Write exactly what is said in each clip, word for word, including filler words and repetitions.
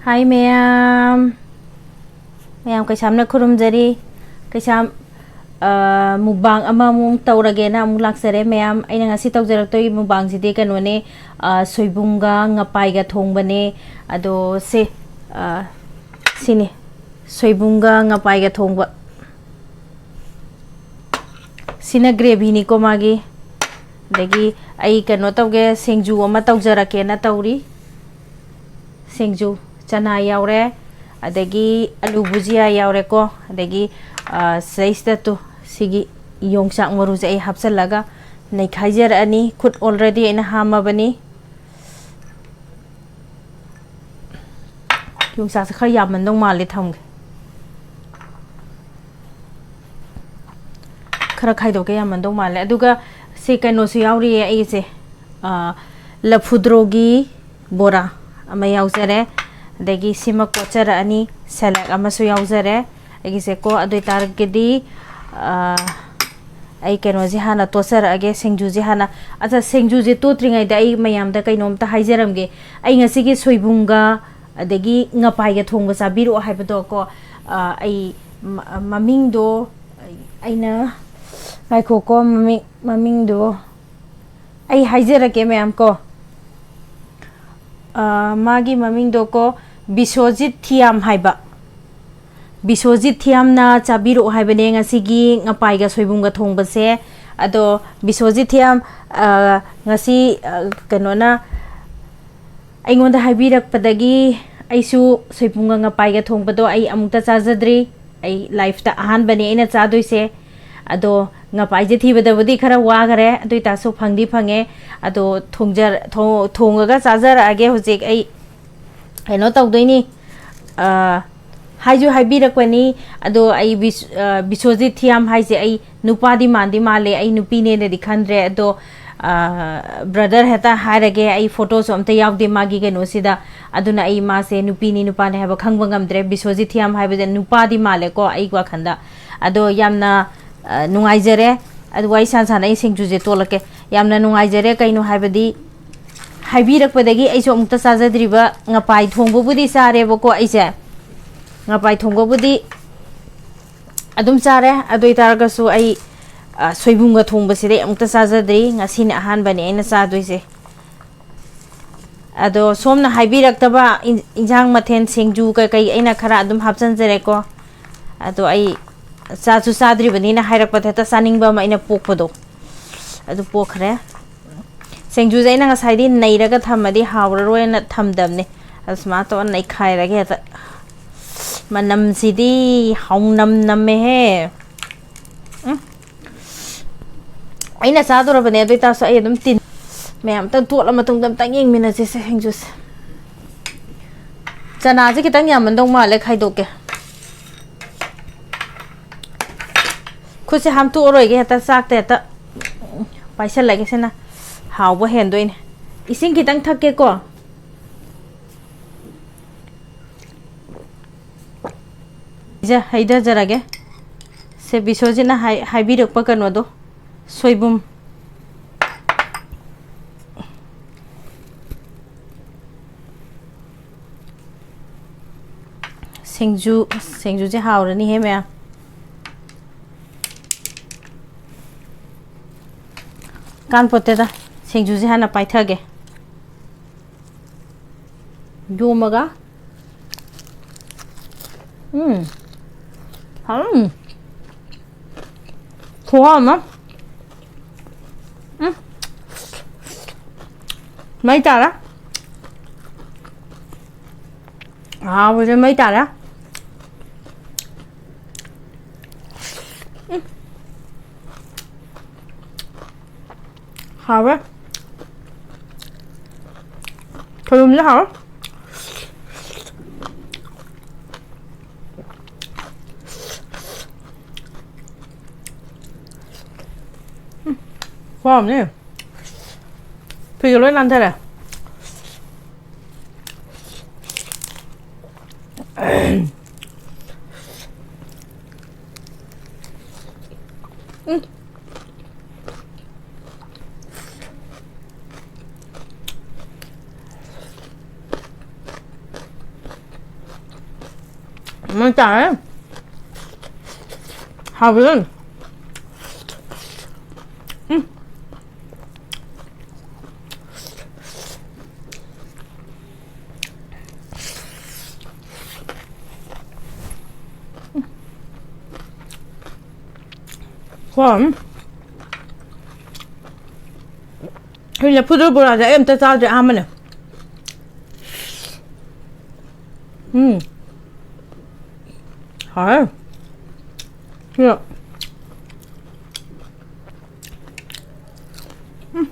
ꯍꯥꯏ ꯃꯌꯥꯝ, ꯃꯌꯥꯝ ꯀꯩꯁꯥꯝꯅ ꯈꯨꯔꯨꯝꯖꯔꯤ꯫ ꯀꯩꯁꯥꯝ, ꯑ, ꯃꯨꯛꯕꯥꯡ ꯑꯃꯃꯨꯛ ꯇꯧꯔꯒꯦꯅ ꯑꯃꯨꯛ ꯂꯥꯛꯆꯔꯦ ꯃꯌꯥꯝ꯫ ꯑꯩꯅ ꯉꯁꯤ ꯇꯧꯖꯔꯛꯇꯣꯏ ꯃꯨꯛꯕꯥꯡꯁꯤꯗꯤ ꯀꯩꯅꯣꯅꯦ, ꯑ, ꯁꯣꯏꯕꯨꯝꯒ ꯉꯄꯥꯏꯒ ꯊꯣꯡꯕꯅꯦ꯫ ꯑꯗꯣ ꯁꯦ, ꯑ, ꯁꯤꯅꯤ, ꯁꯣꯏꯕꯨꯝꯒ ꯉꯄꯥꯏꯒ ꯊꯣꯡꯕ꯫ ꯁꯤꯅ ꯒ꯭ꯔꯦꯚꯤꯅꯤꯀꯣ ꯃꯥꯒꯤ꯫ ꯑꯗꯒꯤ ꯑꯩ ꯀꯩꯅꯣ ꯇꯧꯒꯦ, ꯁꯤꯡꯖꯨ ꯑꯃ ꯇꯧꯖꯔꯛꯀꯦꯅ ꯇꯧꯔꯤ꯫ ꯁꯤꯡꯖꯨ, ꯆꯅꯥ ꯌꯥꯎꯔꯦ, ꯑꯗꯒꯤ ꯑꯂꯨ ꯕꯨꯖꯤꯌꯥ ꯌꯥꯎꯔꯦꯀꯣ, ꯑꯗꯒꯤ, ꯑ, ꯁꯤꯗꯩꯁꯤꯗ ꯇꯨ, ꯁꯤꯒꯤ ꯌꯣꯡꯆꯥꯛ ꯃꯔꯨꯁꯦ ꯑꯩ ꯍꯥꯞꯆꯤꯜꯂꯒ ꯅꯩꯈꯥꯏꯖꯔꯛꯑꯅꯤ꯫ ꯈꯨꯠ already ꯑꯩꯅ ꯍꯥꯝꯃꯕꯅꯤ꯫ ꯌꯣꯡꯆꯥꯛꯁꯦ ꯈꯔ ꯌꯥꯝꯃꯟꯗꯧ ꯃꯥꯜꯂꯦ, ꯊꯝꯒꯦ꯫ ꯈꯔ ꯈꯥꯏꯗꯣꯛꯀꯦ, ꯌꯥꯝꯃꯟꯗꯧ ꯃꯥꯜꯂꯦ꯫ ꯑꯗꯨꯒ ꯁꯤ ꯀꯩꯅꯣꯁꯨ ꯌꯥꯎꯔꯤꯌꯦ ꯑꯩꯒꯤꯁꯦ, ꯑ, ꯂꯐꯨꯗ꯭ꯔꯣꯒꯤ ꯕꯣꯔꯥ ꯑꯃ ꯌꯥꯎꯖꯔꯦ, ꯑꯗꯒꯤ ꯁꯤꯃ ꯀꯣꯠꯆꯔꯛꯑꯅꯤ, ꯁꯦꯂꯦꯛ ꯑꯃꯁꯨ ꯌꯥꯎꯖꯔꯦ ꯑꯩꯒꯤꯁꯦꯀꯣ꯫ ꯑꯗꯨ ꯑꯣꯏꯇꯥꯔꯒꯗꯤ, ꯑ, ꯑꯩ ꯀꯩꯅꯣꯁꯦ ꯍꯥꯟꯅ ꯇꯣꯠꯆꯔꯛꯑꯒꯦ, ꯁꯤꯡꯖꯨꯁꯦ ꯍꯥꯟꯅ꯫ ꯑꯠꯆꯥ, ꯁꯤꯡꯖꯨꯁꯦ ꯇꯣꯠꯇ꯭ꯔꯤꯉꯩꯗ ꯑꯩ ꯃꯌꯥꯝꯗ ꯀꯩꯅꯣꯝꯇ ꯍꯥꯏꯖꯔꯝꯒꯦ꯫ ꯑꯩ ꯉꯁꯤꯒꯤ ꯁꯣꯏꯕꯨꯝꯒ ꯑꯗꯒꯤ ꯉꯄꯥꯏꯒ ꯊꯣꯡꯕ ꯆꯥꯕꯤꯔꯛꯑꯣ ꯍꯥꯏꯕꯗꯣ ꯀꯣ, ꯑ, ꯑꯩ ꯃ-, ꯃꯃꯤꯡꯗꯣ ꯑꯩꯅ, ꯉꯥꯏꯈꯣꯀꯣ, ꯃꯃꯤꯡ, ꯃꯃꯤꯡꯗꯣ ꯑꯩ ꯍꯥꯏꯖꯔꯛꯀꯦ ꯃꯌꯥꯝ ꯀꯣ꯫ ꯑ, ꯃꯥꯒꯤ ꯃꯃꯤꯡꯗꯣ ꯀꯣ, ꯕꯤꯁ꯭ꯋꯖꯤꯠ ꯊꯤꯌꯥꯝ ꯍꯥꯏꯕ꯫ ꯕꯤꯁ꯭ꯋꯖꯤꯠ ꯊꯤꯌꯥꯝꯅ ꯆꯥꯕꯤꯔꯛꯑꯣ ꯍꯥꯏꯕꯅꯦ ꯉꯁꯤꯒꯤ ꯉꯄꯥꯏꯒ ꯁꯣꯏꯕꯨꯝꯒ ꯊꯣꯡꯕꯁꯦ꯫ ꯑꯗꯣ ꯕꯤꯁ꯭ꯋꯖꯤꯠ ꯊꯤꯌꯥꯝ, ꯑ, ꯉꯁꯤ, ꯑ, ꯀꯩꯅꯣꯅ ꯑꯩꯉꯣꯟꯗ ꯍꯥꯏꯕꯤꯔꯛꯄꯗꯒꯤ ꯑꯩꯁꯨ ꯁꯣꯏꯕꯨꯝꯒ ꯉꯄꯥꯏꯒ ꯊꯣꯡꯕꯗꯣ ꯑꯩ ꯑꯃꯨꯛꯇ ꯆꯥꯖꯗ꯭ꯔꯤ꯫ ꯑꯩ ꯂꯥꯏꯐꯇ ꯑꯍꯥꯟꯕꯅꯦ ꯑꯩꯅ ꯆꯥꯗꯣꯏꯁꯦ꯫ ꯑꯗꯣ ꯉꯄꯥꯏꯁꯦ ꯊꯤꯕꯗꯕꯨꯗꯤ ꯈꯔ ꯋꯥꯈꯔꯦ, ꯑꯗꯨ ꯑꯣꯏꯇꯥꯔꯁꯨ ꯐꯪꯗꯤ ꯐꯪꯉꯦ꯫ ꯑꯗꯣ ꯊꯣꯡꯖꯔ-, ꯊꯣ-, ꯊꯣꯡꯉꯒ ꯆꯥꯖꯔꯛꯑꯒꯦ ꯍꯧꯖꯤꯛ ꯑꯩ꯫ ꯀꯩꯅꯣ ꯇꯧꯗꯣꯏꯅꯤ, ꯑ, ꯍꯥꯏꯁꯨ ꯍꯥꯏꯕꯤꯔꯛꯄꯅꯤ꯫ ꯑꯗꯣ ꯑꯩ ꯕꯤꯁ-, ꯑ, ꯕꯤꯁ꯭ꯋꯖꯤꯠ ꯊꯤꯌꯥꯝ ꯍꯥꯏꯁꯦ ꯑꯩ ꯅꯨꯄꯥꯗꯤ ꯃꯥꯟꯗꯤ ꯃꯥꯜꯂꯦ, ꯑꯩ ꯅꯨꯄꯤꯅꯦꯅꯗꯤ ꯈꯟꯗ꯭ꯔꯦ꯫ ꯑꯗꯣ, ꯑ, ꯕ꯭ꯔꯗꯔ ꯍꯦꯛꯇ ꯍꯥꯏꯔꯒꯦ, ꯑꯩ ꯐꯣꯇꯣꯁꯨ ꯑꯝꯇ ꯌꯥꯎꯗꯦ ꯃꯥꯒꯤ ꯀꯩꯅꯣꯁꯤꯗ꯫ ꯑꯗꯨꯅ ꯑꯩ ꯃꯥꯁꯦ ꯅꯨꯄꯤꯅꯤ ꯅꯨꯄꯥꯅꯤ ꯍꯥꯏꯕ ꯈꯪꯕ ꯉꯝꯗ꯭ꯔꯦ꯫ ꯕꯤꯁ꯭ꯋꯖꯤꯠ ꯊꯤꯌꯥꯝ ꯍꯥꯏꯕꯁꯦ ꯅꯨꯄꯥꯗꯤ ꯃꯥꯜꯂꯦꯀꯣ ꯑꯩ ꯋꯥꯈꯜꯗ꯫ ꯑꯗꯣ ꯌꯥꯝꯅ, ꯑ, ꯅꯨꯡꯉꯥꯏꯖꯔꯦ꯫ ꯑꯗꯨ ꯋꯥꯔꯤ ꯁꯥꯟꯅ ꯁꯥꯟꯅ ꯑꯩ ꯁꯤꯡꯖꯨꯁꯦ ꯇꯣꯠꯂꯛꯀꯦ꯫ ꯌꯥꯝꯅ ꯅꯨꯡꯉꯥꯏꯖꯔꯦ꯫ ꯀꯩꯅꯣ ꯍꯥꯏꯕꯗꯤ ꯍꯥꯏꯕꯤꯔꯛꯄꯗꯒꯤ ꯑꯩꯁꯨ ꯑꯃꯨꯛꯇ ꯆꯥꯖꯗ꯭ꯔꯤꯕ ꯉꯄꯥꯏ ꯊꯣꯡꯕꯕꯨꯗꯤ ꯆꯥꯔꯦꯕꯀꯣ꯫ ꯑꯩꯁꯦ ꯉꯄꯥꯏ ꯊꯣꯡꯕꯕꯨꯗꯤ ꯑꯗꯨꯝ ꯆꯥꯔꯦ, ꯑꯗꯨ ꯑꯣꯏꯇꯥꯔꯒꯁꯨ ꯑꯩ, ꯑ, ꯁꯣꯏꯕꯨꯝꯒ ꯊꯣꯡꯕꯁꯤꯗꯤ ꯑꯃꯨꯛꯇ ꯆꯥꯖꯗ꯭ꯔꯤ꯫ ꯉꯁꯤꯅ ꯑꯍꯥꯟꯕꯅꯦ ꯑꯩꯅ ꯆꯥꯗꯣꯏꯁꯦ꯫ ꯑꯗꯣ ꯁꯣꯝꯅ ꯍꯥꯏꯕꯤꯔꯛꯇꯕ ꯏꯟ-, ꯏꯟꯖꯥꯡ ꯃꯊꯦꯜ, ꯁꯤꯡꯖꯨ ꯀꯩꯀꯩ ꯑꯩꯅ ꯈꯔ ꯑꯗꯨꯝ ꯍꯥꯞꯆꯤꯟꯖꯔꯦꯀꯣ꯫ ꯑꯗꯣ ꯑꯩ ꯆꯥꯁꯨ ꯆꯥꯗ꯭ꯔꯤꯕꯅꯤꯅ ꯍꯥꯏꯔꯛꯄꯗ ꯍꯦꯛꯇ ꯆꯥꯅꯤꯡꯕ ꯑꯃ ꯑꯩꯅ ꯄꯣꯛꯄꯗꯣ, ꯑꯗꯨ ꯄꯣꯛꯈ꯭ꯔꯦ꯫ ꯁꯤꯡꯖꯨꯁꯦ ꯑꯩꯅ ꯉꯁꯥꯏꯗꯤ ꯅꯩꯔꯒ ꯊꯝꯃꯗꯤ ꯍꯥꯎꯔꯔꯣꯏꯅ ꯊꯝꯗꯕꯅꯦ꯫ ꯑꯗꯨ ꯁꯨꯃꯥꯏꯅ ꯇꯧꯔ ꯅꯩꯈꯥꯏꯔꯒꯦ ꯍꯦꯛꯇ꯫ ꯃꯅꯝꯁꯤꯗꯤ ꯍꯥꯎꯅꯝ ꯅꯝꯃꯦꯍꯦ꯫ ꯎꯝ꯫ ꯑꯩꯅ ꯆꯥꯗꯣꯔꯕꯅꯦ, ꯑꯗꯨ ꯑꯣꯏꯇꯥꯔꯁꯨ ꯑꯩ ꯑꯗꯨꯝ ꯇꯤꯟ-, ꯃꯌꯥꯝ ꯑꯝꯇꯪ ꯇꯣꯠꯂ ꯃꯇꯨꯡꯗ ꯑꯝꯇꯪ ꯌꯦꯡꯃꯤꯟꯅꯁꯦꯁꯦ ꯁꯤꯡꯖꯨꯁꯦ꯫ ꯆꯅꯥꯁꯦ ꯈꯤꯇꯪ ꯌꯥꯝꯃꯟꯗꯧ ꯃꯥꯜꯂꯦ, ꯈꯥꯏꯗꯣꯛꯀꯦ꯫ ꯈꯨꯠꯁꯦ ꯍꯥꯝꯇꯣꯛꯑꯔꯣꯏꯒꯦ, ꯍꯦꯛꯇ ꯆꯥꯛꯇ ꯍꯦꯛꯇ ꯄꯥꯏꯁꯜꯂꯒꯦ, ꯁꯤꯅ ꯍꯥꯎꯕ ꯍꯦꯟꯗꯣꯏꯅꯦ꯫ ꯏꯁꯤꯡ ꯈꯤꯇꯪ ꯊꯛꯀꯦꯀꯣ꯫ ꯁꯦ, ꯍꯩꯊꯖꯔꯒꯦ꯫ ꯁꯦ, ꯕꯤꯁꯣꯖꯤꯠꯅ ꯍꯥꯏ-, ꯍꯥꯏꯕꯤꯔꯛꯄ ꯀꯩꯅꯣꯗꯣ, ꯁꯣꯏꯕꯨꯝ꯫ ꯁꯤꯡꯖꯨ, ꯁꯤꯡꯖꯨꯁꯦ ꯍꯥꯎꯔꯅꯤꯍꯦ ꯃꯌꯥꯝ꯫ ꯀꯥꯟꯄꯣꯠꯇꯦꯗ, ꯁꯤꯡꯖꯨꯁꯦ ꯍꯥꯟꯅ ꯄꯥꯏꯊꯒꯦ꯫ ꯌꯣꯝꯃꯒ꯫ ꯎꯝ꯫ ꯎꯝ꯫ ꯈꯨꯍꯥꯎ ꯑꯃ꯫ ꯎꯝ꯫ ꯃꯩ ꯇꯥꯔꯦ꯫ ꯍꯥꯎꯕꯁꯦ ꯃꯩ ꯇꯥꯔꯦ꯫ ꯎꯝ꯫ ꯍꯥꯎꯋꯦ꯫ ꯁꯣꯏꯕꯨꯝꯁꯦ ꯍꯥꯎꯋꯦ꯫ ꯎꯝ, ꯈꯨꯍꯥꯎ ꯑꯃꯅꯦ꯫ ꯐꯤꯒ ꯂꯣꯏ ꯅꯥꯟꯊꯔꯦ꯫ ꯎꯝ꯫ ꯆꯥꯔꯦ꯫ ꯍꯥꯎꯕꯗꯣ꯫ ꯎꯝ꯫ ꯀꯣ꯫ ꯑꯩ ꯂꯐꯨꯗꯨ ꯕꯣꯔꯥꯁꯦ ꯑꯩ ꯑꯝꯇ ꯆꯥꯗ꯭ꯔꯤ, ꯑꯍꯥꯟꯕꯅꯦ꯫ ꯎꯝ꯫ ꯍꯥꯎꯋꯦ꯫ ꯁꯤꯗ꯫ ꯎꯝ꯫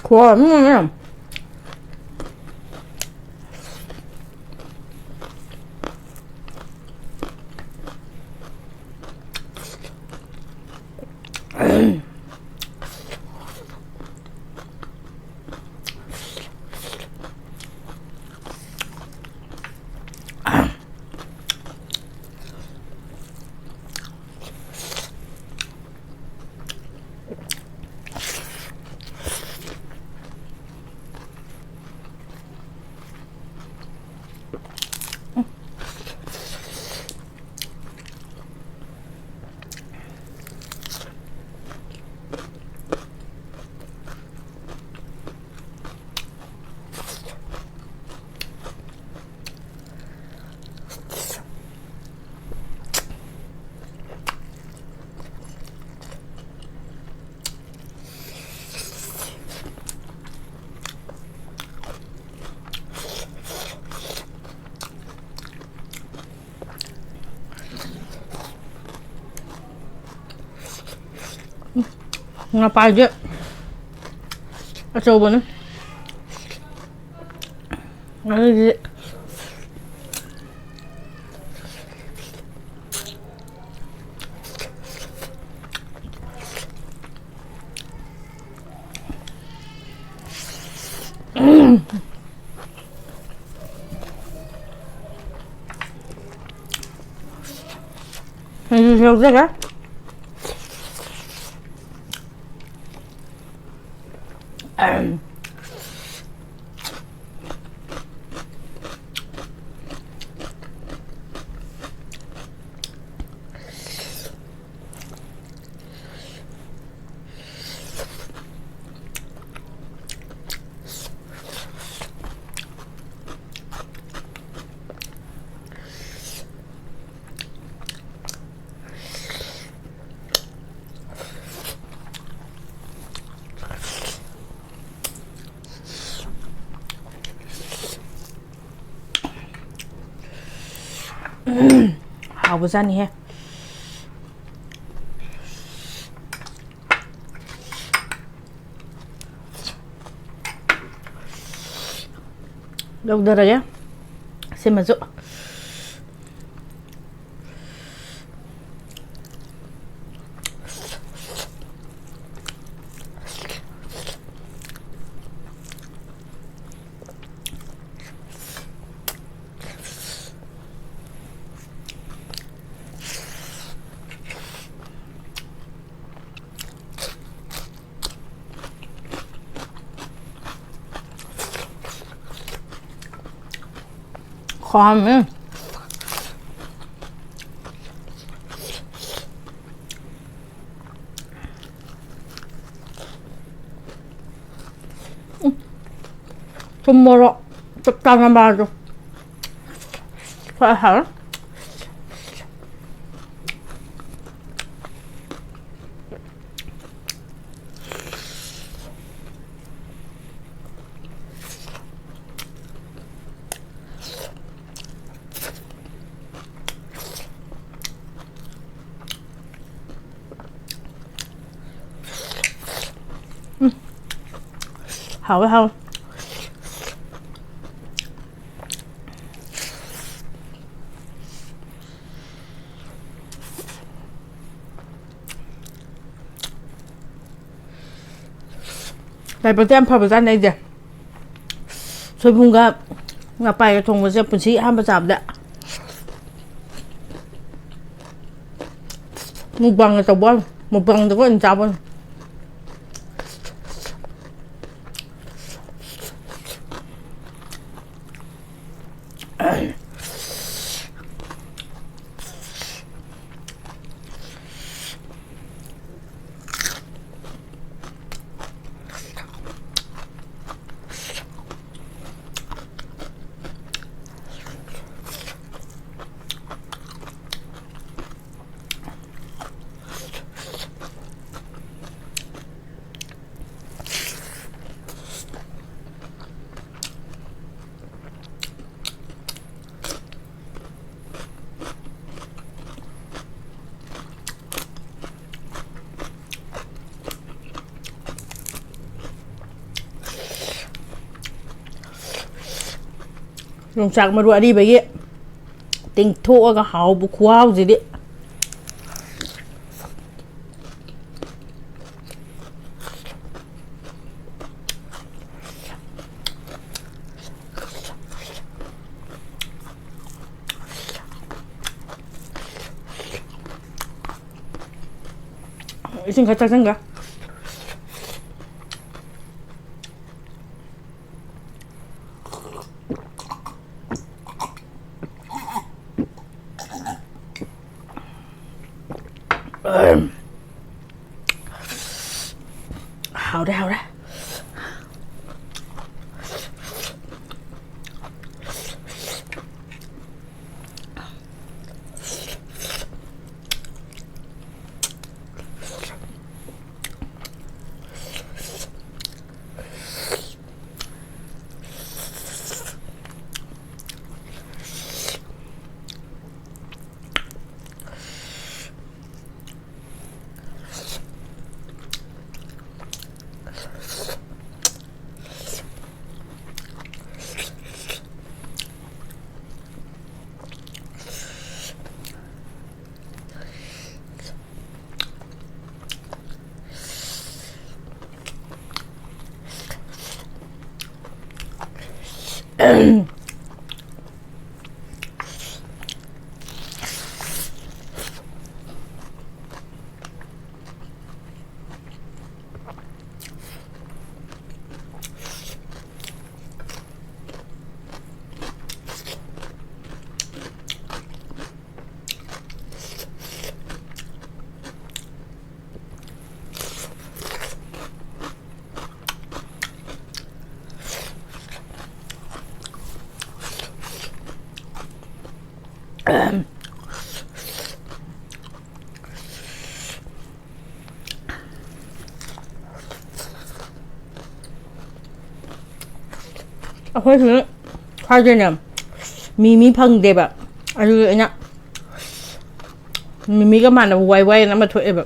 ꯈꯨꯍꯥꯎ ꯑꯃꯅꯦ꯫ ꯉꯄꯥꯏꯁꯦ ꯑꯆꯧꯕꯅꯦ꯫ ꯑꯗꯨꯗꯤ ꯑꯩꯁꯨ ꯂꯧꯖꯔꯦ꯫ ꯍꯥꯎꯕꯖꯥꯠꯅꯤꯍꯦ꯫ ꯂꯧꯊꯔꯒꯦ ꯁꯤꯃꯁꯨ꯫ ꯈꯥꯝꯃꯦ꯫ ꯎꯝ꯫ ꯊꯨꯝ ꯃꯣꯔꯣꯛ ꯆꯞ ꯆꯥꯅ ꯃꯥꯗꯣ꯫ ꯈꯔ ꯍꯥꯎꯔꯦ꯫ ꯍꯥꯎꯋꯦ, ꯍꯥꯎꯋꯦ꯫ ꯂꯥꯏꯕꯛꯇꯤ ꯌꯥꯝ ꯐꯕꯖꯥꯠꯅꯤ ꯑꯩꯁꯦ꯫ ꯁꯣꯏꯕꯨꯝꯒ ꯉꯄꯥꯏꯒ ꯊꯣꯡꯕꯁꯦ ꯄꯨꯟꯁꯤ ꯑꯍꯥꯟꯕ ꯆꯥꯕꯗ꯫ ꯃꯨꯛꯕꯥꯡꯒ ꯇꯧꯕ ꯋꯥꯅꯤ꯫ ꯃꯨꯛꯕꯥꯡꯗꯒ ꯑꯣꯏꯅ ꯆꯥꯕ ꯋꯥꯅꯤ꯫ ꯌꯣꯡꯆꯥꯛ ꯃꯔꯨ ꯑꯔꯤꯕꯒꯤ ꯇꯤꯡꯊꯣꯛꯑꯒ ꯍꯥꯎꯕ ꯈꯨꯍꯥꯎꯁꯤꯗꯤ꯫ ꯏꯁꯤꯡ ꯈꯔ ꯊꯛꯆꯟꯒꯦ꯫ ꯍꯥꯎꯔꯦ, ꯍꯥꯎꯔꯦ꯫ ꯑꯩꯈꯣꯏꯁꯨ ꯁ꯭ꯋꯥꯏꯗꯅꯦ ꯃꯤꯃꯤ ꯐꯪꯗꯦꯕ, ꯑꯗꯨꯒꯤ ꯑꯩꯅ ꯃꯤꯃꯤꯒ ꯃꯥꯟꯅꯕ ꯋꯥꯏ ꯋꯥꯏ ꯑꯅ ꯑꯃ ꯊꯣꯛꯑꯦꯕ꯫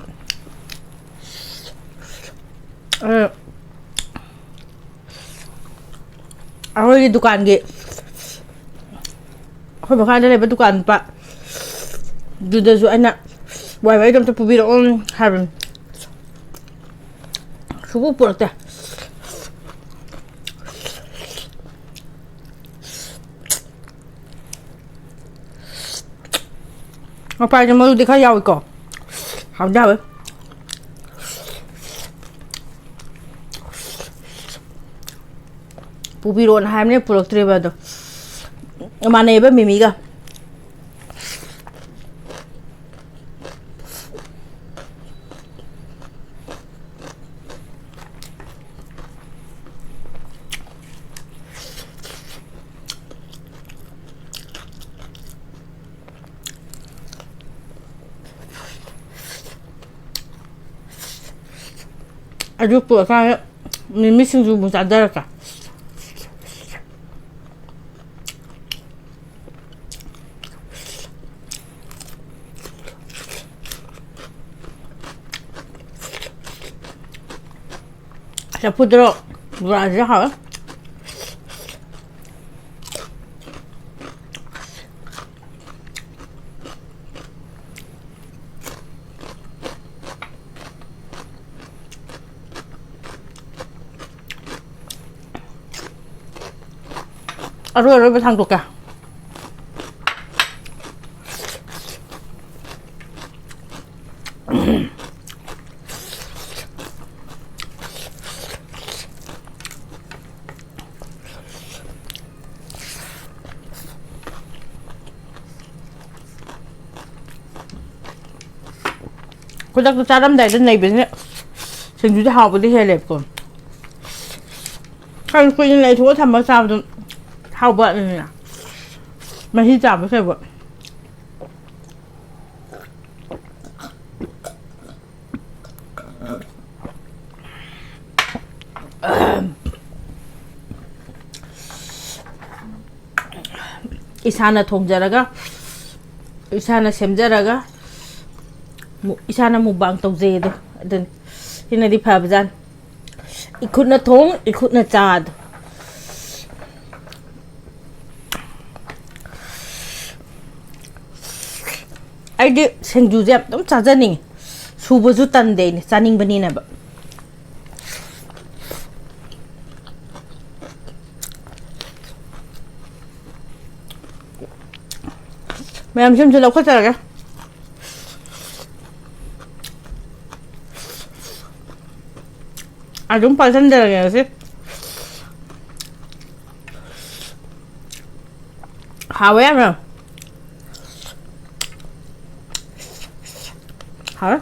ꯑꯗꯨ ꯑꯩꯈꯣꯏꯒꯤ ꯗꯨꯀꯥꯟꯒꯤ, ꯑꯩꯈꯣꯏ ꯃꯈꯥꯗ ꯂꯩꯕ ꯗꯨꯀꯥꯟ ꯅꯨꯄꯥ ꯑꯗꯨꯗꯁꯨ ꯑꯩꯅ ꯋꯥꯏ ꯋꯥꯏꯗꯣ ꯑꯝꯇ ꯄꯨꯕꯤꯔꯛꯑꯣ ꯍꯥꯏꯕꯅꯤ꯫ ꯁꯨꯡꯄꯨ ꯄꯨꯔꯛꯇꯦ꯫ ꯃꯄꯥꯟꯁꯦ ꯃꯔꯨꯗꯤ ꯈꯔ ꯌꯥꯎꯏꯀꯣ꯫ ꯍꯥꯎꯗꯤ ꯍꯥꯎꯋꯦ꯫ ꯄꯨꯕꯤꯔꯣꯅ ꯍꯥꯏꯕꯅꯦ, ꯄꯨꯔꯛꯇ꯭ꯔꯦꯕ ꯑꯗꯣ꯫ ꯃꯥꯟꯅꯩꯌꯦꯕ ꯃꯤꯃꯤꯒ꯫ ꯑꯗꯨ ꯄꯨꯔꯛꯀꯥꯟꯗ ꯃꯤꯃꯤ ꯁꯤꯡꯖꯨ ꯑꯃꯨꯛ ꯆꯥꯖꯔꯛꯀꯦ꯫ ꯂꯐꯨꯗ꯭ꯔꯣ ꯕꯣꯔꯥꯁꯤꯁꯨ ꯍꯥꯎꯋꯦ꯫ ꯑꯔꯣꯏ ꯑꯔꯣꯏꯕ ꯊꯥꯡꯗꯣꯛꯀꯦ꯫ ꯈꯨꯗꯛꯇ ꯆꯥꯔꯝꯗꯥꯏꯗ ꯅꯩꯕꯁꯤꯅ ꯁꯤꯡꯖꯨꯗꯤ ꯍꯥꯎꯕꯗꯤ ꯍꯦꯜꯂꯦꯕꯀꯣ꯫ ꯈꯔ ꯀꯨꯏꯅ ꯂꯩꯊꯣꯛꯑ ꯊꯝꯃꯒ ꯆꯥꯕꯗꯣ ꯍꯥꯎꯕ ꯋꯥꯠꯂꯤꯗꯅ꯫ ꯃꯍꯤ ꯆꯥꯕ ꯀꯩꯕ꯫ ꯏꯁꯥꯅ ꯊꯣꯡꯖꯔꯒ, ꯏꯁꯥꯅ ꯁꯦꯝꯖꯔꯒ, ꯃꯨ-, ꯏꯁꯥꯅ ꯃꯨꯛꯕꯥꯡ ꯇꯧꯖꯩ ꯑꯗꯣ꯫ ꯑꯗꯨꯅꯤ꯫ ꯁꯤꯅꯗꯤ ꯐꯕꯖꯥꯠꯅꯤ꯫ ꯏꯈꯨꯠꯅ ꯊꯣꯡ, ꯏꯈꯨꯠꯅ ꯆꯥꯗꯣ꯫ ꯑꯩꯗꯤ ꯁꯤꯡꯖꯨꯁꯦ ꯌꯥꯝ ꯑꯗꯨꯝ ꯆꯥꯖꯅꯤꯡꯉꯤ꯫ ꯁꯨꯕꯁꯨ ꯇꯟꯗꯦ ꯑꯩꯅ ꯆꯥꯅꯤꯡꯕꯅꯤꯅꯕ꯫ ꯃꯌꯥꯝ ꯁꯤꯝꯁꯨ ꯂꯧꯈꯠꯆꯔꯒꯦ꯫ ꯑꯗꯨꯝ ꯄꯥꯏꯁꯟꯖꯔꯒꯦ ꯉꯁꯤ꯫ ꯍꯥꯎꯋꯦ ꯌꯥꯝꯅ꯫ ꯍꯥꯎꯋꯦ꯫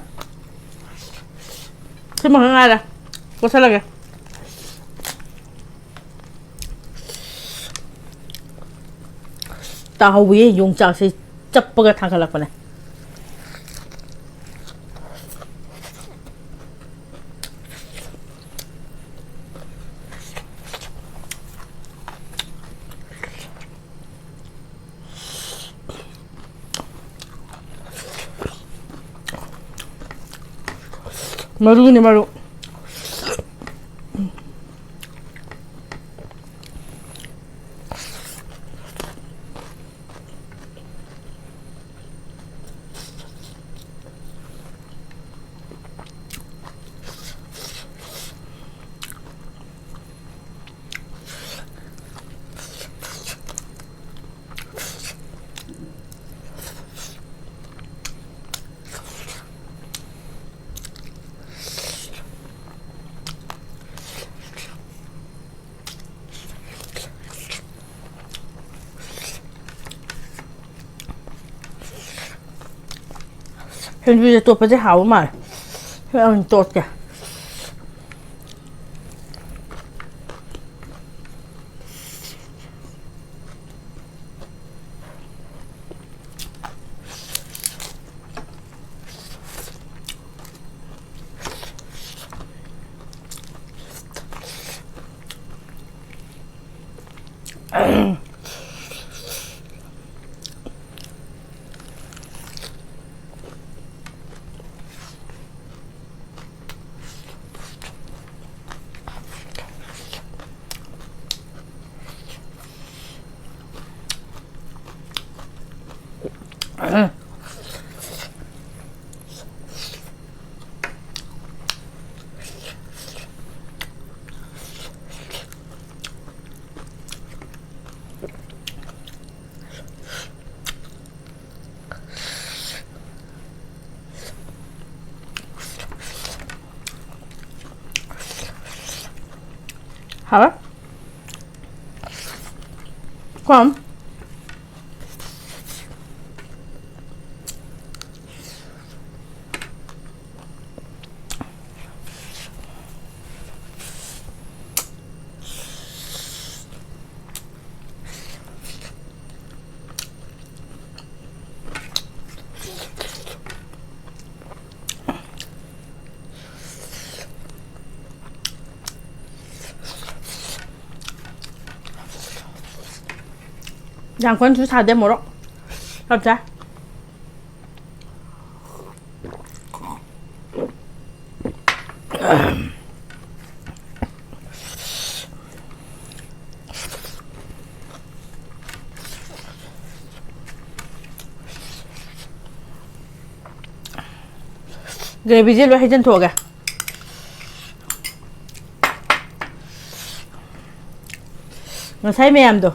ꯁꯤꯃꯈꯛ ꯉꯥꯏꯔꯦ꯫ ꯀꯣꯠꯁꯜꯂꯒꯦ꯫ ꯇꯥꯍꯧꯋꯤ, ꯌꯣꯡꯆꯥꯛꯁꯦ ꯆꯞꯄꯒ ꯊꯥꯡꯒꯠꯂꯛꯄꯅꯦ꯫ ꯃꯔꯨꯅꯤ, ꯃꯔꯨ꯫ ꯁꯤꯡꯖꯨꯁꯦ ꯇꯣꯠꯄꯁꯦ ꯍꯥꯎꯕ ꯃꯥꯜꯂꯦ꯫ ꯁꯤ ꯑꯣꯏꯅ ꯇꯣꯠꯀꯦ꯫ ꯍꯥꯎꯋꯦ꯫ ꯀꯣꯝ꯫ ꯌꯥꯝ ꯀꯟꯅꯁꯨ ꯁꯥꯗꯦ ꯃꯣꯔꯣꯛ꯫ ꯆꯞ ꯆꯥꯏ꯫ ꯒ꯭ꯔꯦꯚꯤꯁꯦ ꯂꯣꯏ ꯍꯩꯖꯤꯟꯊꯣꯛꯑꯒꯦ꯫ ꯉꯁꯥꯏ ꯃꯌꯥꯝꯗꯣ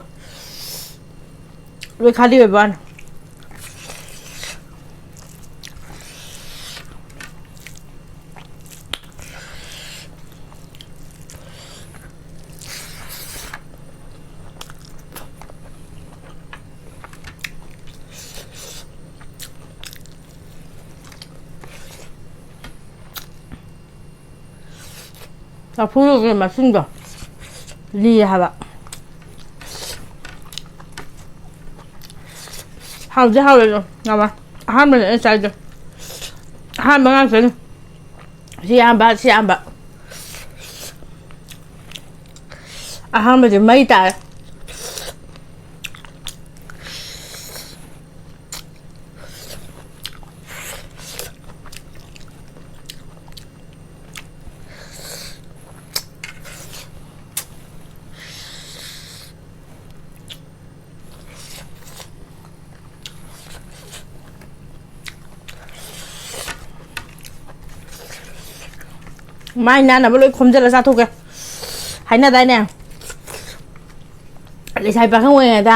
ꯂꯣꯏ ꯈꯥꯂꯤ ꯑꯣꯏꯕ ꯋꯥꯅꯤ꯫ ꯂꯐꯨꯒꯤ ꯃꯁꯤꯡꯗꯣ ꯂꯤ ꯍꯥꯏꯕ꯫ ꯍꯥꯎꯗꯤ ꯍꯥꯎꯋꯦ ꯑꯗꯣ, ꯌꯥꯝ ꯑꯍꯥꯟꯕꯅꯦ ꯑꯩ ꯆꯥꯏꯗꯣ꯫ ꯑꯍꯥꯟꯕ ꯉꯥꯛꯇꯅꯤ꯫ ꯁꯤ ꯌꯥꯝꯕ, ꯁꯤ ꯌꯥꯝꯕ꯫ ꯑꯍꯥꯟꯕꯁꯦ ꯃꯩ ꯇꯥꯔꯦ꯫ ꯃꯥꯏ ꯅꯥꯟꯅꯕ ꯂꯣꯏ ꯈꯣꯝꯖꯤꯜꯂ ꯆꯥꯊꯣꯛꯀꯦ ꯍꯥꯏꯅꯗꯥꯏꯅꯦ? ꯂꯩꯁꯥꯕꯤ ꯄꯥꯈꯪ ꯑꯣꯏꯔꯤꯉꯩꯗ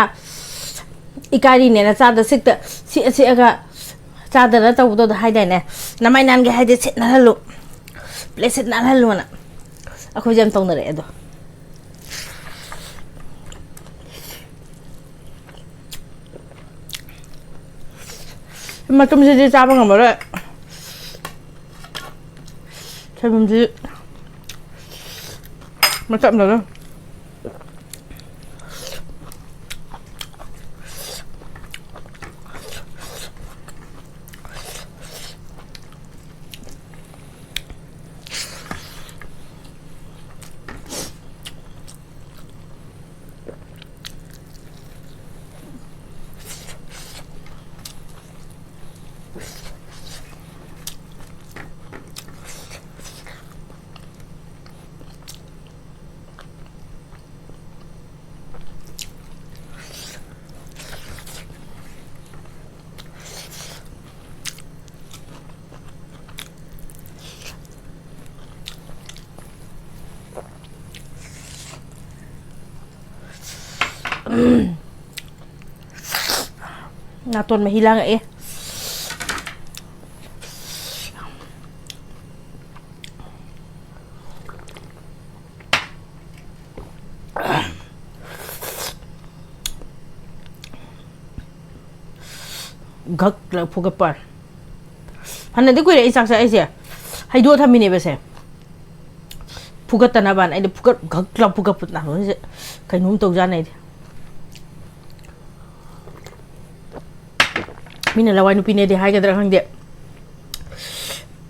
ꯏꯀꯥꯏꯔꯤꯅꯦꯅ ꯆꯥꯗ ꯁꯤꯛꯇ ꯁꯤꯛꯑ ꯁꯤꯛꯑꯒ ꯆꯥꯗꯅ ꯇꯧꯕꯗꯣ ꯑꯗꯨ ꯍꯥꯏꯗꯥꯏꯅꯦ? ꯅꯃꯥꯏ ꯅꯥꯟꯒꯦ ꯍꯥꯏꯗꯤ ꯁꯤꯠ ꯅꯥꯜꯍꯜꯂꯨ, ꯄ꯭ꯂꯦꯠ ꯁꯤꯠ ꯅꯥꯜꯍꯜꯂꯨꯅ꯫ ꯑꯩꯈꯣꯏꯁꯦ ꯌꯥꯝ ꯇꯧꯅꯔꯛꯑꯦ ꯑꯗꯣ꯫ ꯃꯇꯨꯝꯁꯤꯗꯤ ꯆꯥꯕ ꯉꯝꯃꯔꯣꯏ꯫ ꯁꯣꯏꯕꯨꯝꯁꯤ ꯃꯆꯞ ꯃꯆꯞ꯫ ꯅꯥꯇꯣꯟ ꯃꯍꯤ ꯂꯥꯡꯉꯛꯑꯦ꯫ ꯒꯛ ꯂ ꯐꯨꯒꯠꯄ꯫ ꯐꯅꯗꯤ ꯀꯨꯏꯔꯦ ꯑꯩ ꯆꯥꯛ ꯆꯥ-, ꯑꯩꯁꯦ ꯍꯩꯗꯣꯛꯑ ꯊꯝꯃꯤꯅꯦꯕꯁꯦ꯫ ꯐꯨꯒꯠꯇꯅꯕꯅ ꯑꯩꯗꯤ ꯐꯨꯒꯠ ꯒꯛ ꯂꯥꯎ ꯐꯨꯒꯠꯄ ꯅꯥꯇꯣꯟꯁꯦ ꯀꯩꯅꯣꯝ ꯇꯧꯖꯥꯠꯅꯤ ꯑꯩꯗꯤ꯫ ꯃꯤꯅ ꯂꯋꯥꯏ ꯅꯨꯄꯤꯅꯦꯗꯤ ꯍꯥꯏꯒꯗ꯭ꯔꯥ ꯈꯪꯗꯦ,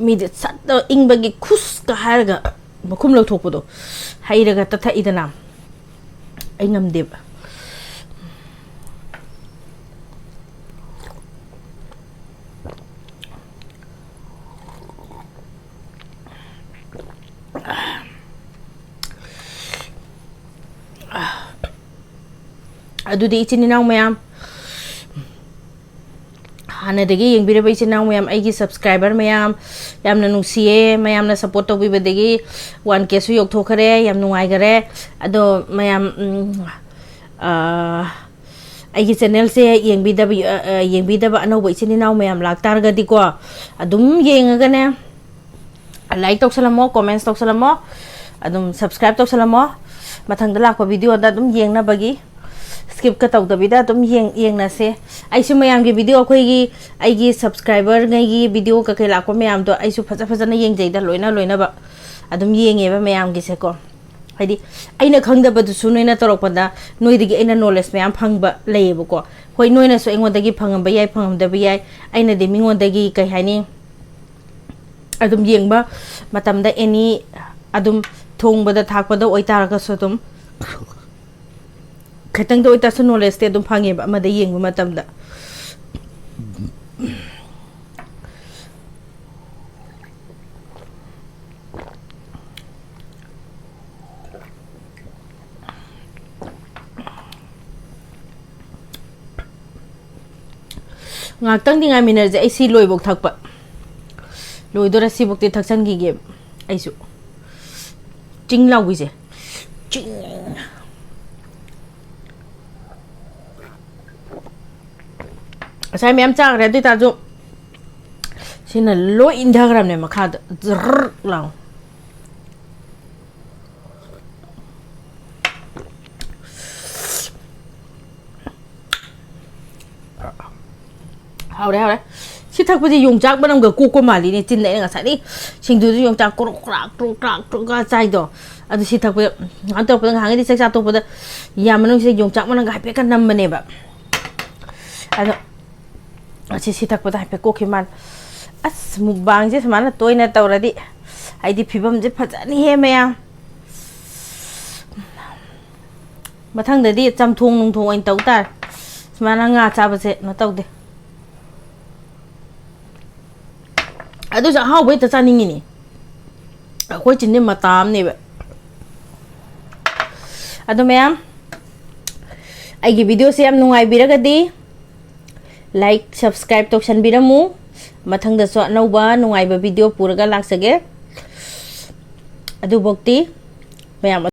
ꯃꯤꯗꯤ ꯁꯠꯇ ꯏꯪꯕꯒꯤ ꯈꯨꯁꯀ ꯍꯥꯏꯔꯒ ꯃꯈꯨꯝ ꯂꯧꯊꯣꯛꯄꯗꯣ ꯍꯩꯔꯒ ꯇꯠꯊꯛꯏꯗꯅ꯫ ꯑꯩ ꯉꯝꯗꯦꯕ꯫ ꯑꯗꯨꯗꯤ ꯏꯆꯤꯟ ꯏꯅꯥꯎ ꯃꯌꯥꯝ, ꯍꯥꯟꯅꯗꯒꯤ ꯌꯦꯡꯕꯤꯔꯕ ꯏꯆꯤꯟ ꯏꯅꯥꯎ ꯃꯌꯥꯝ, ꯑꯩꯒꯤ subscriber ꯃꯌꯥꯝ, ꯌꯥꯝꯅ ꯅꯨꯡꯁꯤꯌꯦ꯫ ꯃꯌꯥꯝꯅ support ꯇꯧꯕꯤꯕꯗꯒꯤ one K ꯁꯨ ꯌꯧꯊꯣꯛꯈꯔꯦ꯫ ꯌꯥꯝ ꯅꯨꯡꯉꯥꯏꯈꯔꯦ꯫ ꯑꯗꯣ ꯃꯌꯥꯝ, ꯎꯝ, ꯑꯥ, ꯑꯩꯒꯤ channel ꯁꯦ ꯌꯦꯡꯕꯤꯗꯕ, ꯑ, ꯑ, ꯌꯦꯡꯕꯤꯗꯕ ꯑꯅꯧꯕ ꯏꯆꯤꯟ ꯏꯅꯥꯎ ꯃꯌꯥꯝ ꯂꯥꯛꯇꯥꯔꯒꯗꯤꯀꯣ, ꯑꯗꯨꯝ ꯌꯦꯡꯉꯒꯅꯦ, like ꯇꯧꯁꯜꯂꯝꯃꯣ, comments ꯇꯧꯁꯜꯂꯝꯃꯣ, ꯑꯗꯨꯝ subscribe ꯇꯧꯁꯜꯂꯝꯃꯣ꯫ ꯃꯊꯪꯗ ꯂꯥꯛꯄ video ꯗ ꯑꯗꯨꯝ ꯌꯦꯡꯅꯕꯒꯤ skip ꯀ ꯇꯧꯗꯕꯤꯗ ꯑꯗꯨꯝ ꯌꯦꯡ-, ꯌꯦꯡꯅꯁꯦ꯫ ꯑꯩꯁꯨ ꯃꯌꯥꯝꯒꯤ video, ꯑꯩꯈꯣꯏꯒꯤ, ꯑꯩꯒꯤ subscriber ꯉꯩꯒꯤ video ꯀꯩꯀꯩ ꯂꯥꯛꯄ ꯃꯌꯥꯝꯗꯣ ꯑꯩꯁꯨ ꯐꯖ ꯐꯖꯅ ꯌꯦꯡꯖꯩꯗ, ꯂꯣꯏꯅ ꯂꯣꯏꯅꯕ ꯑꯗꯨꯝ ꯌꯦꯡꯉꯦꯕ ꯃꯌꯥꯝꯒꯤꯁꯦꯀꯣ꯫ ꯍꯥꯏꯗꯤ ꯑꯩꯅ ꯈꯪꯗꯕꯗꯨꯁꯨ ꯅꯣꯏꯅ ꯇꯧꯔꯛꯄꯗ ꯅꯣꯏꯗꯒꯤ ꯑꯩꯅ knowledge ꯃꯌꯥꯝ ꯐꯪꯕ ꯂꯩꯌꯦꯕꯀꯣ꯫ ꯍꯣꯏ, ꯅꯣꯏꯅꯁꯨ ꯑꯩꯉꯣꯟꯗꯒꯤ ꯐꯪꯉꯝꯕ ꯌꯥꯏ, ꯐꯪꯉꯝꯗꯕ ꯌꯥꯏ꯫ ꯑꯩꯅꯗꯤ ꯃꯤꯉꯣꯟꯗꯒꯤ, ꯀꯩ ꯍꯥꯏꯅꯤ, ꯑꯗꯨꯝ ꯌꯦꯡꯕ ꯃꯇꯝꯗ any, ꯑꯗꯨꯝ ꯊꯣꯡꯕꯗ ꯊꯥꯛꯄꯗ ꯑꯣꯏꯇꯥꯔꯒꯁꯨ ꯑꯗꯨꯝ ꯈꯤꯇꯪꯗ ꯑꯣꯏꯇꯥꯔꯁꯨ knowledge ꯇꯤ ꯑꯗꯨꯝ ꯐꯪꯉꯦꯕ ꯑꯃꯗ ꯌꯦꯡꯕ ꯃꯇꯝꯗ꯫ ꯉꯥꯛꯇꯪꯗꯤ ꯉꯥꯏꯃꯤꯟꯅꯔꯁꯦ꯫ ꯑꯩ ꯁꯤ ꯂꯣꯏꯐꯧ ꯊꯛꯄ꯫ ꯂꯣꯏꯗꯣꯔꯦ, ꯁꯤꯐꯧꯗꯤ ꯊꯛꯆꯟꯈꯤꯒꯦꯕ ꯑꯩꯁꯨ꯫ ꯆꯤꯡ ꯂꯥꯎꯕꯤꯁꯦ꯫ ꯆꯤꯡ꯫ ꯉꯁꯥꯏ ꯃꯌꯥꯝ ꯆꯥꯈ꯭ꯔꯦ, ꯑꯗꯨ ꯑꯣꯏꯇꯥꯔꯁꯨ ꯁꯤꯅ ꯂꯣꯏ ꯏꯟꯊꯈ꯭ꯔꯕꯅꯦ ꯃꯈꯥꯗ꯫ ꯖꯔꯔ ꯂꯥꯎ꯫ ꯍꯥꯎꯔꯦ, ꯍꯥꯎꯔꯦ꯫ ꯁꯤ ꯊꯛꯄꯁꯦ ꯌꯣꯡꯆꯥꯛ ꯃꯅꯝꯒ ꯀꯣꯛꯄ ꯃꯥꯜꯂꯤꯅꯦ꯫ ꯆꯤꯟꯗ ꯑꯩꯅ ꯉꯁꯥꯏꯗꯒꯤ ꯁꯤꯡꯖꯨꯗ ꯌꯣꯡꯆꯥꯛ ꯀ꯭ꯔꯣꯛ ꯀ꯭ꯔꯥꯛ ꯀ꯭ꯔꯣꯛ ꯀ꯭ꯔꯥꯛ ꯀ꯭ꯔꯣꯛ ꯀ꯭ꯔꯥꯛ ꯆꯥꯏꯗꯣ꯫ ꯑꯗꯨ ꯁꯤ ꯊꯛꯄꯗ, ꯉꯍꯥꯟ ꯇꯧꯔꯛꯄꯗ, ꯉꯍꯥꯟꯒꯩꯗꯤ ꯆꯥꯛ ꯆꯥ ꯇꯣꯛꯄꯗ ꯌꯥ ꯃꯅꯨꯡꯁꯤꯗ ꯌꯣꯡꯆꯥꯛ ꯃꯅꯝꯒ ꯍꯥꯏꯐꯦꯠꯀ ꯅꯝꯕꯅꯦꯕ꯫ ꯑꯗꯣ ꯉꯁꯤ ꯁꯤ ꯊꯛꯄꯗ ꯍꯥꯏꯐꯦꯠ ꯀꯣꯛꯈꯤ ꯃꯥꯜꯂꯦ꯫ ꯑꯁ, ꯃꯨꯛꯕꯥꯡꯁꯦ ꯁꯨꯃꯥꯏꯅ ꯇꯣꯏꯅ ꯇꯧꯔꯗꯤ ꯑꯩꯗꯤ ꯐꯤꯕꯝꯁꯦ ꯐꯖꯅꯤꯍꯦ ꯃꯌꯥꯝ꯫ ꯃꯊꯪꯗꯗꯤ ꯆꯝꯊꯣꯡ ꯅꯨꯡꯊꯣꯡ ꯑꯣꯏꯅ ꯇꯧ ꯇꯥꯔꯦ꯫ ꯁꯨꯃꯥꯏꯅ ꯉꯥ ꯆꯥꯕꯁꯦ ꯀꯩꯅꯣ ꯇꯧꯗꯦ꯫ ꯑꯗꯨꯁꯨ ꯑꯍꯥꯎꯕ ꯍꯦꯛꯇ ꯆꯥꯅꯤꯡꯉꯤꯅꯦ꯫ ꯑꯩꯈꯣꯏ ꯆꯤꯟꯗꯤ ꯃꯇꯥ ꯑꯃꯅꯦꯕ꯫ ꯑꯗꯣ ꯃꯌꯥꯝ, ꯑꯩꯒꯤ videoꯁꯦ ꯌꯥꯝ ꯅꯨꯡꯉꯥꯏꯕꯤꯔꯒꯗꯤ like, subscribe ꯇꯧꯁꯟꯕꯤꯔꯝꯃꯨ꯫ ꯃꯊꯪꯗꯁꯨ ꯑꯅꯧꯕ ꯅꯨꯡꯉꯥꯏꯕ video ꯄꯨꯔꯒ ꯂꯥꯛꯆꯒꯦ꯫ ꯑꯗꯨꯐꯧꯇꯤ ꯃꯌꯥꯝ